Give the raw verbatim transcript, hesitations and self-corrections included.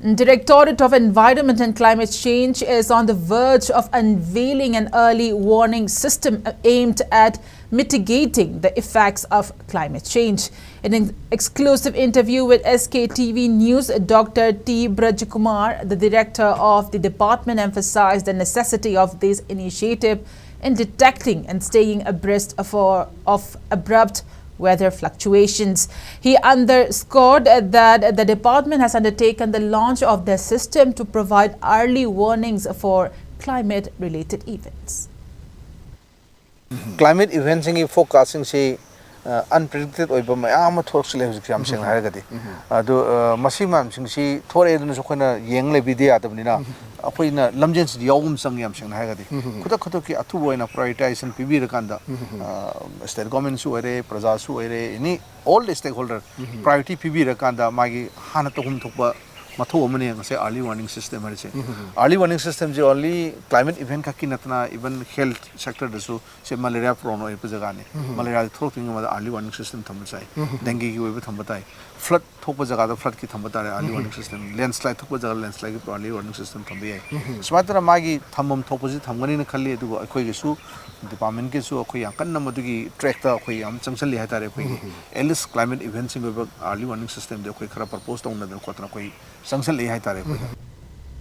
Directorate of Environment and Climate Change is on the verge of unveiling an early warning system aimed at mitigating the effects of climate change. In an exclusive interview with S K T V News, Doctor T Brajkumar, the director of the department, emphasized the necessity of this initiative in detecting and staying abreast of, of abrupt weather fluctuations. He underscored that the department has undertaken the launch of the system to provide early warnings for climate-related events. Climate eventꯁꯤꯡꯒꯤ forecastingꯁꯤ unpredicted ꯑꯣꯏꯕ ꯃꯌꯥꯝ ꯑꯃ ꯊꯣꯛꯂꯛꯁꯤꯜꯂꯦ ꯍꯧꯖꯤꯛꯁꯦ, ꯌꯥꯝ ꯁꯦꯡꯅ ꯍꯥꯏꯔꯒꯗꯤ꯫ ꯑꯗꯨ ꯃꯁꯤ ꯃꯌꯥꯝꯁꯤꯡꯁꯤ ꯊꯣꯛꯂꯛꯑꯦ ꯑꯗꯨꯅꯁꯨ ꯑꯩꯈꯣꯏꯅ ꯌꯦꯡ ꯂꯩꯕꯤꯗ ꯌꯥꯗꯕꯅꯤꯅ, ꯑꯩꯈꯣꯏꯅ ꯂꯝꯖꯦꯟꯁꯤꯗꯤ ꯌꯥꯎꯕ ꯑꯃ ꯆꯪꯉꯤ, ꯌꯥꯝ ꯁꯦꯡꯅ ꯍꯥꯏꯔꯒꯗꯤ꯫ ꯈꯨꯗꯛ ꯈꯨꯗꯛꯀꯤ ꯑꯊꯨꯕ ꯑꯣꯏꯅ prioritization ꯄꯤꯕꯤꯔꯀꯥꯟꯗ, state governmentꯁꯨ ꯑꯣꯏꯔꯦ, ꯄ꯭ꯔꯖꯥꯁꯨ ꯑꯣꯏꯔꯦ, any all the stakeholder priority ꯄꯤꯕꯤꯔꯀꯥꯟꯗ ꯃꯥꯒꯤ ꯍꯥꯟꯅ ꯇꯧꯐꯝ ꯊꯣꯛꯄ ꯃꯊꯧ ꯑꯃꯅꯤ ꯉꯁꯥꯏ early warning system ꯍꯥꯏꯔꯤꯁꯦ꯫ Early warning systemꯁꯦ only climate event ꯈꯛꯀꯤ ꯅꯠꯇꯅ, even health sectorꯗꯁꯨ ꯁꯦ malaria prone ꯑꯣꯏꯕ ꯖꯒꯥꯅꯤ꯫ Malariaꯁꯦ ꯊꯣꯛꯂꯛꯇ꯭ꯔꯤꯉꯩ ꯃꯃꯥꯡꯗ early warning system ꯊꯝꯕ ꯆꯥꯏ꯫ Dengueꯒꯤ ꯑꯣꯏꯕ ꯊꯝꯕ ꯇꯥꯏ꯫ Flood ꯊꯣꯛꯄ ꯖꯒꯥꯗ floodꯀꯤ ꯊꯝꯕ ꯇꯥꯔꯦ early warning system꯫ Landslide ꯊꯣꯛꯄ ꯖꯒꯥꯗ landslideꯀꯤ early warning system ꯊꯝꯕ ꯌꯥꯏ꯫ ꯁꯨꯃꯥꯏꯅ ꯇꯧꯅ ꯃꯥꯒꯤ ꯊꯝꯐꯝ ꯊꯣꯛꯄꯁꯤ ꯊꯝꯒꯅꯤꯅ ꯈꯜꯂꯤ꯫ ꯑꯗꯨꯒ ꯑꯩꯈꯣꯏꯒꯤꯁꯨ departmentꯀꯤꯁꯨ ꯑꯩꯈꯣꯏ ꯌꯥꯝ ꯀꯟꯅ ꯃꯗꯨꯒꯤ trackꯇ ꯑꯩꯈꯣꯏ ꯌꯥꯝ ꯆꯪꯁꯜꯂꯤ ꯍꯥꯏꯇꯥꯔꯦ꯫ ꯑꯩꯈꯣꯏꯒꯤ at least climate eventꯁꯤꯡꯒꯤ ꯑꯣꯏꯕ early warning systemꯗꯤ ꯑꯩꯈꯣꯏ ꯈꯔ propose ꯇꯧꯅꯗꯅ ꯈꯣꯠꯇꯅ ꯑꯩꯈꯣꯏ ꯆꯪꯁꯜꯂꯛꯏ ꯍꯥꯏꯇꯥꯔꯦ꯫ ꯑꯩꯈꯣꯏ